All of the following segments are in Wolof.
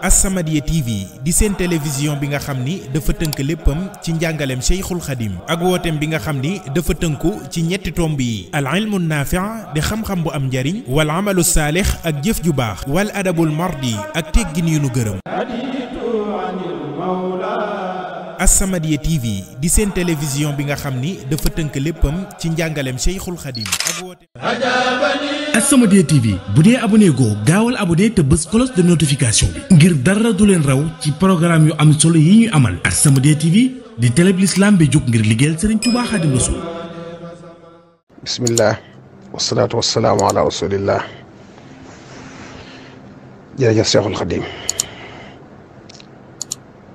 As-Samadiyya TV di seen télévision bi nga xam ni dafa tënk léppam ci njàngaleem Cheikhul Khadim ak wooteem bi nga xam ni dafa tënku ci ñetti tomb yi al ilmu naafi' di xam-xam bu am njariñ wal amalu saalix ak jëf ju baax wal adabul mardi ak teggin yu nu gërëm. As-Samadiyya TV di seen télévision bi nga xam ni dafa tënk léppam ci njàngaleem Cheikhul Khadim ak wooteem. As-Samadiyya TV bu dee abonné goo gaawal abonné te bës cloche de notification bi ngir dara du leen raw ci programme yu am solo yi ñuy amal. As-Samadiyya TV di télé bi l'islam bi jóg ngir liggéeyal Serigne Touba Khadim Rassoul. bismillah wasalaatu wasalaamu ala rasulillah. jërëjëf Cheikhul Khadim.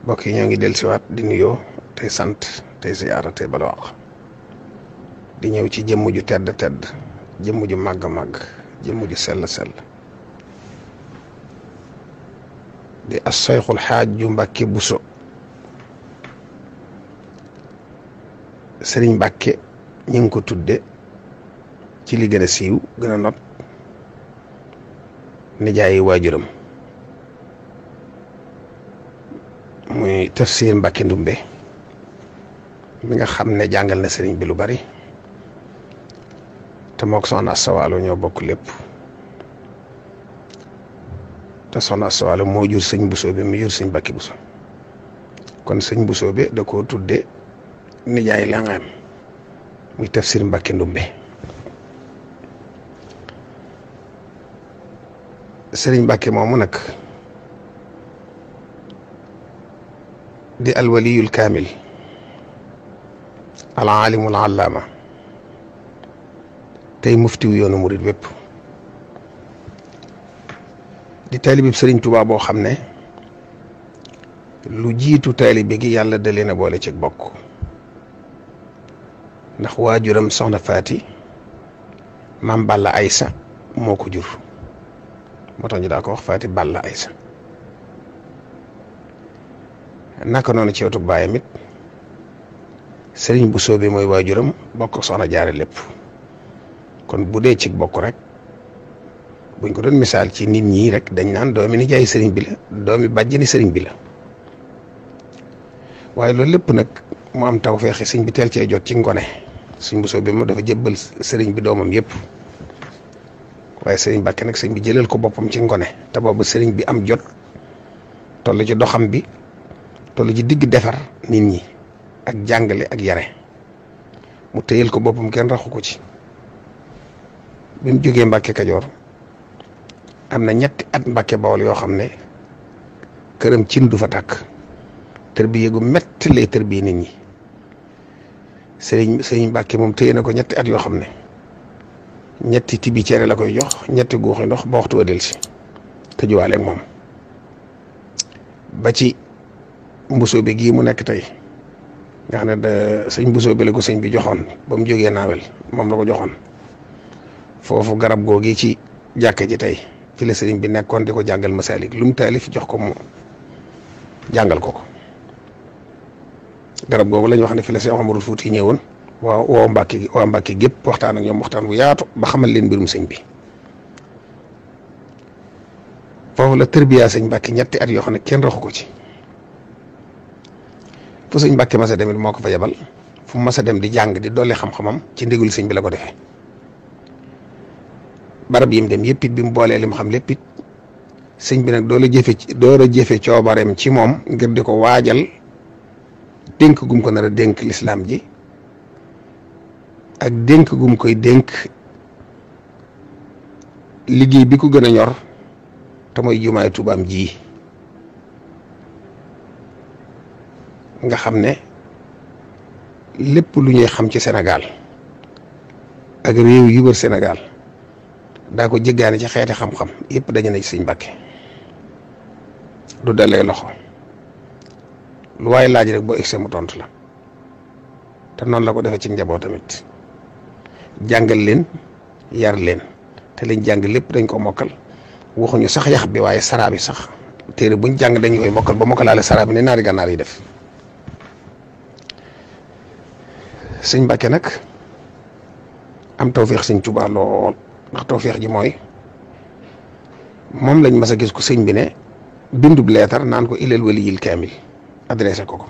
mbokk yi ñoo ngi dellusiwaat di nuyoo tey sant tey ziyaara tey balwaax di ñëw ci jëmm ju tedd jëmm ju màgg jëmm ju sell di as-Sayxul Xaaju Mbàkke Buso Sëriñ Mbàkke ñu ngi ko tudde ci li gën a siiw gën a not nijaayi waajuram muy Tafsir Mbàkke Ndumbe mi nga xam ne jàngal na sëriñ bi lu bari te mook soxna Asta Waalo ñoo bokk lépp te soxna Asta Waalo moo jur sëñ Busoobe mi jur sëñ Mbàkke Buso kon sëñ Busoobe da koo tudde nijaay la ngaam muy Tafsir Mbàkke Ndumbe sëriñ Mbàkke moomu nag di alwaliyul kaamil al aalimul allaama tey muftiw yoonu murit wépp di taalibib sëriñ Tuubaa boo xam ne lu jiitu taalibe gi yàlla da leen a boole ci bokk ndax waajuram soxna Faati maam Balla Aysa moo ko jur moo tax ñu daa ko wax Faati Balla Aysa naka noonu ci wetu baayam it sëriñ Busoobe mooy waajuram bokk soxna Jaara lépp kon bu dee ci bokk rek buñ ko doon misaal ci nit ñi rek dañ naan doomi nijaay sëriñ bi la doomi bàjjeni sëriñ bi la waaye loolu lépp nag mu am tawfeex sëriñ bi teel cee jot ci ngone sëriñ Busoobe moom dafa jébbal sëriñ bi doomam yëpp waaye sëriñ Mbàkke nag sëriñ bi jëlal ko boppam ci ngone te boobu sëriñ bi am jot toll ci doxam bi toll ci digg defar nit ñi ak jàngale ak yare mu téyel ko boppam kenn raxu ko ci bi mu jógee Mbàkke Kajoor am na ñetti at Mbàkke Bawol yoo xam ne këram cin du fa tàkk tërbiye gu metti lay tërbiye nit ñi sëriñ Mbàkke moom téye na ko ñetti at yoo xam ne ñetti tibi cere la koy jox ñetti guuxi ndox ba waxtu wa del si tëjuwaale ak moom ba ci Mbusoobe gii mu nekk tey nga xam ne sëñ Mbusoobe la ko sëñ bi joxoon ba mu jógee naawel moom la ko joxoon foofu garab googi ci jàkka ji tey fi la sëriñ bi nekkoon di ko jàngal masaalik lu mu taalif jox ko mu jàngal ko garab googu la ñu wax ne fi la Seex Umarul Fuuti ñëwoon waa Mbàkke gépp waxtaan ak ñoom waxtaan bu yaatu ba xamal leen mbirum sëñ bi foofu la tërbiyaa sëñ Mbàkke ñetti at yoo xam ne kenn raxu ko ci fu sëñ Mbàkke masa demit moo ko fa yebal fu masa dem di jàng di dolli xam-xamam ci ndigal sëñ bi la ko defee barab yi mu dem yëpp it bi mu boolee li mu xam lépp it sëñ bi nag door a jëfe coobareem ci moom ngir di ko waajal dénk gum ko nar a dénk lislaam ji ak dénk gum koy dénk liggéey bi ko gën a ñor te mooy jumaay Tuubaam ji nga xam ne lépp lu ñuy xam ci Sénégal ak réew yi wër Sénégal daa ko jéggaane ci xeeti xam-xam yëpp dañu ne ci sëñ Mbàkke du dalee loxo lu waaye laaj rek boo egsee mu tontu la te noonu la ko defee ci njaboot tamit jàngal leen yar leen te liñ jàng lépp dañ ko mokkal waxuñu sax yax bi waaye saraa bi sax téere buñ jàng dañu koy mokkal ba mokkalaale saraa bi ne naari gànnaar yi def sëñ Mbàkke nag am tawféex sëñ Tuubaa lool ndax tawféex ji mooy moom lañ mas a gis ko sëñ bi ne bindub leetar naan ko ilal waliyil kaamil adressé ko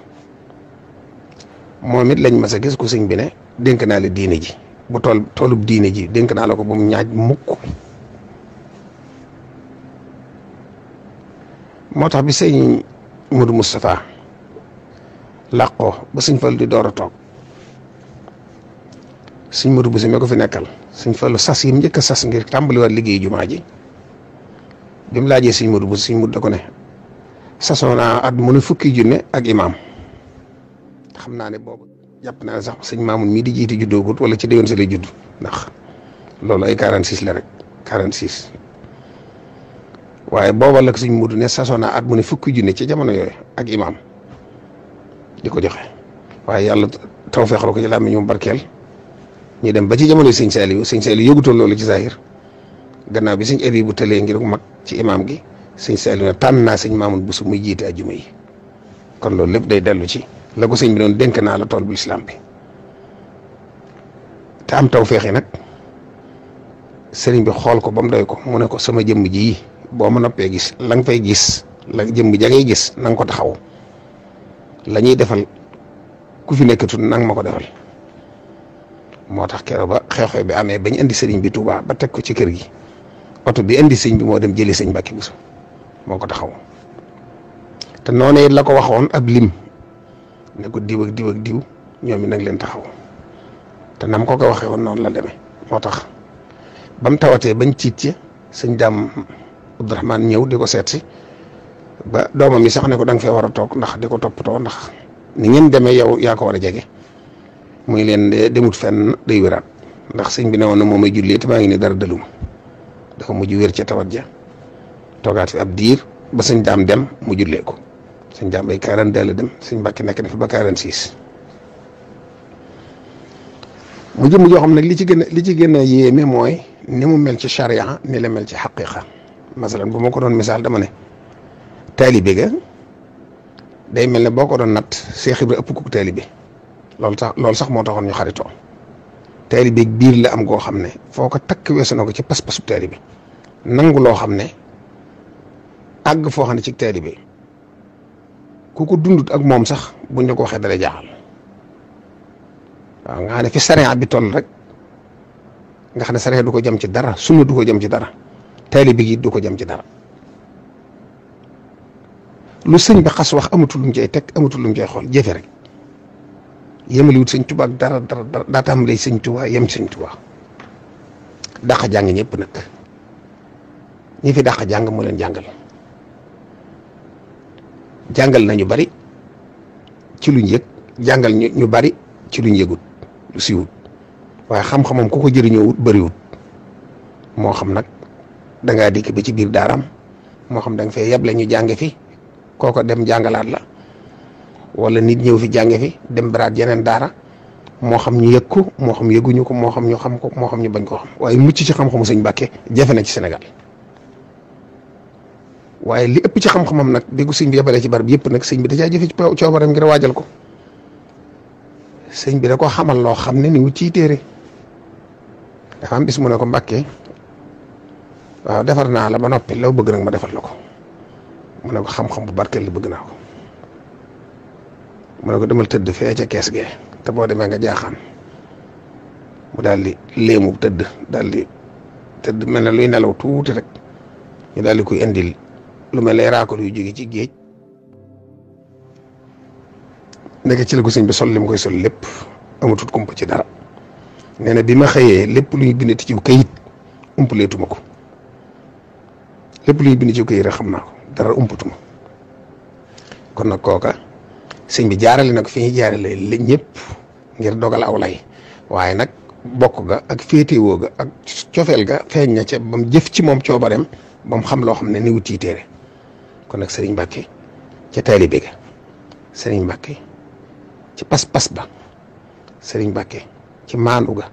moom it lañ mas a gis ko sëñ bi ne dénk naa la diine ji bu toolub diine ji dénk naa la ko ba mu ñaaj mukk. moo tax bi sëñ Modou Moustapha làqoo ba sëñ Fallu di door a toog sëñ Modou Bousso mi ko fi nekkal sëñ Fallu sas yi mu njëkk a sas ngir tàmbaliwaat liggéey jumaa ji bi mu laajee sëñ Modou Bousso sëñ Modou da ko ne sasoo naa at mu ne fukki junne ak imaam xam naa ne boobu jàpp naa ne sax sëñ Maamun mii di jiiti juddoogut wala ci déwén sa lay judd ndax loolu ay 46 la rek 46 waaye booba la sëñ Modou ne sasoo naa at mu ne fukki junne ci jamono yooyu ak imaam di ko joxe waaye yàlla tawfeexal ko ci làmmiñ ñu barkeel ñu dem ba ci jamono sëñ Saliou yëgutoon loolu ci zahir gannaaw bi sëñ Abi bu tëlee ngir mag ci imaam gi sëñ Saliou ne tànn naa sëñ Maamun Bousso muy jiite ajjuma yi kon loolu lépp day dellu ci la ko sëñ bi doon dénk naa la tool bu islam bi te am tawfeex yi nag sëriñ bi xool ko ba mu doy ko mu ne ko sama jëmm ji boo ma noppee gis la nga fay gis la jëmm ja ngay gis na nga ko taxaw la ñuy defal ku fi nekkatul na nga ma ko defal. moo tax keroog ba xew-xew bi amee bañ indi sëriñ bi Touba ba teg ko ci kër gi oto bi indi sëñ bi moo dem jëli sëñ Mbàkke Buso moo ko taxaw te noonu it la ko waxoon ab lim ne ko diw ak diw ak diw ñoom it nag leen taxaw te nam ko waxee woon noonu la demee. moo tax ba mu tawatee bañ tiit ci sëñ Daam Abdourahmane ñëw di ko seet si ba doomam yi sax ne ko da nga fee war a toog ndax di ko toppatoo ndax ni ngeen demee yow yaa ko war a jege. muy leen de demut fenn day wéraat ndax sëñ bi ne woon na moom ay jullee te maa ngi ne dara daluma dafa mujj wér ca tawat ja toogaat fi ab diir ba sëñ Daam dem mu jullee ko sëñ Daam ay 42 la dem sëñ Mbàkke nekk na fi ba 46. mu jëm joo xam nag li ci gën a yéeme mooy ni mu mel ci charia ni la mel ci xaqiqa masalan bu ma ko doon misaal dama ne taalibe ga day mel ne boo ko doon natt Seex Ibra ëpp ko taalibe loolu sax moo taxoon ñu xaritoo taalibe biir la am goo xam ne foo ko takk weesu na ko ci pas-pasu taalibe nangu loo xam ne àgg foo xam ne ci taalibe ku ko dundut ak moom sax buñ la ko waxee dalay jaaxal waaw nga xam ne fi sariya bi toll rek nga xam ne sariya du ko jëm ci dara sunna du ko jëm ci dara taalibe gi du ko jëm ci dara lu sëñ bi xas wax amatul lu mu cay teg amatul lu mu cay xool jëfe rek. yemaliwut sëñ Tuubaa ak dara daa tàmbalee sëñ Tuubaa yem sëñ Tuubaa dàq jàng ñëpp nag ñi fi dàq jàng moo leen jàngal nañu bari ci luñ yëg jàngal ñu bari ci luñ yëgut lu siwut waaye xam-xamam ku ko jëriñoo wut bariwut moo xam nag dangaa dikk ba ci biir daaraam moo xam da nga fee yeble ñu jànge fi kooko dem jàngalaat la wala nit ñëw fi jànge fi dem baraat yeneen daara moo xam ñu yëg ko moo xam yëguñu ko moo xam ñu xam ko moo xam ñu bañ koo xam waaye mucc ci xam-xamu sëñ Mbàkke jafe na ci Sénégal waaye li ëpp ci xam-xamam nag bi ko sëñ bi yebalee ci barab yëpp nag sëñ bi da caa jëfe ci coobaram ngir waajal ko sëñ bi da ko xamal loo xam ne ni wut ciy téere dafa am bis mu ne ko Mbàkke waaw defar naa la ba noppi law bëgg nag ma defal la ko mu ne ko xam-xam bu barkeel la bëgg naa ko mu ne ko demal tëdd fee ca kees gee te boo demee nga jaaxaan mu daal di léemu tëdd mel ne luy nelaw tuuti rek ñu daal di koy indil lu mel ne raakol yu jóge ci géej nekk ci la ko sëñ bi sol li mu koy sol lépp amatut kumpa ci dara nee na bi ma xëyee lépp lu ñu bindati ci kayit umpaleetuma ko lépp lu ñu bind ci kayit rek xam naa ko dara umpatuma kon nag kooka sëñ bi jaarale na ko fi ñuy jaarale li ñëpp ngir dogal aw lay waaye nag bokk ga ak féetewoo ga ak cofeel ga feeñ na ca ba mu jëf ci moom coobareem ba mu xam loo xam ne ni wut yi téere kon nag sëriñ Mbàkke ca taalibe ga sëriñ Mbàkke ci pas-pas ba sëriñ Mbàkke ci maandu ga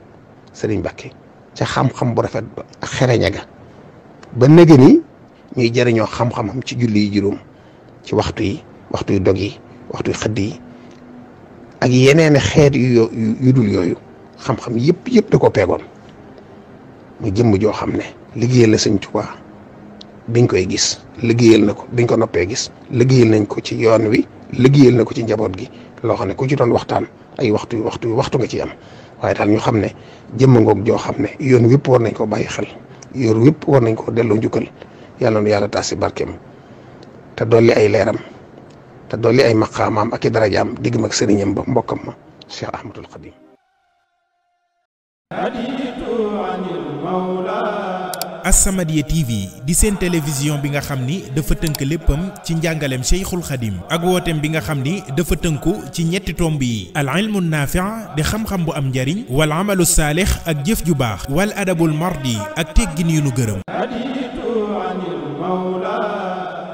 sëriñ Mbàkke ca xam-xam bu rafet ba ak xereña ga ba nege ni ñuy jëriñoo xam-xamam ci julli yi juróom ci waxtu yu dog yi waxtu yu xëdd yi ak yeneen xeet yu dul yooyu xam-xam yëpp da koo peegoon mu jëmm joo xam ne liggéeyal la sëñ Tuubaa biñ koy gis liggéeyal na ko biñ ko noppee gis liggéeyal nañ ko ci yoon wi liggéeyal na ko ci njaboot gi loo xam ne ku ci doon waxtaan ay waxtu nga ci am waaye daal ñu xam ne jëmm ngoog joo xam ne yoon wépp war nañ ko bàyyi xel yoon wépp war nañ ko delloo njukkal yàlla na yàlla taas si barkeem te dolli ay leeram te dolli ay maqaamaam ak i darajaam diggam ak sëriñam ba mbokkam ma Cheikh Ahmadul Khadim. As-Samadiyya TV di seen télévision bi nga xam ni dafa tënk léppam ci njàngaleem Cheikhul Khadim ak wooteem bi nga xam ni dafa tënku ci ñetti tomb yi al ilmu naafi' di xam-xam bu am njariñ wal amalu saalix ak jëf ju baax wal adabul mardi ak teggin yu nu gërëm.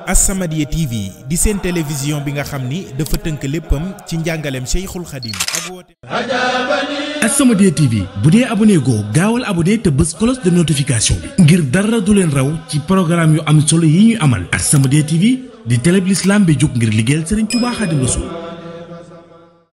As-Samadiyya TV di seen télévision bi nga xam ni dafa tënk léppam ci njàngaleem Cheikhul Khadim ak wooteem. As-Samadiyya TV bu dee abonné goo gaawal abonné te bës cloche de notification bi ngir dara du leen raw ci programme yu am solo yi ñuy amal. As-Samadiyya TV di télé bi l'islam bi jóg ngir liggéeyal Serigne Touba Khadim Rassoul.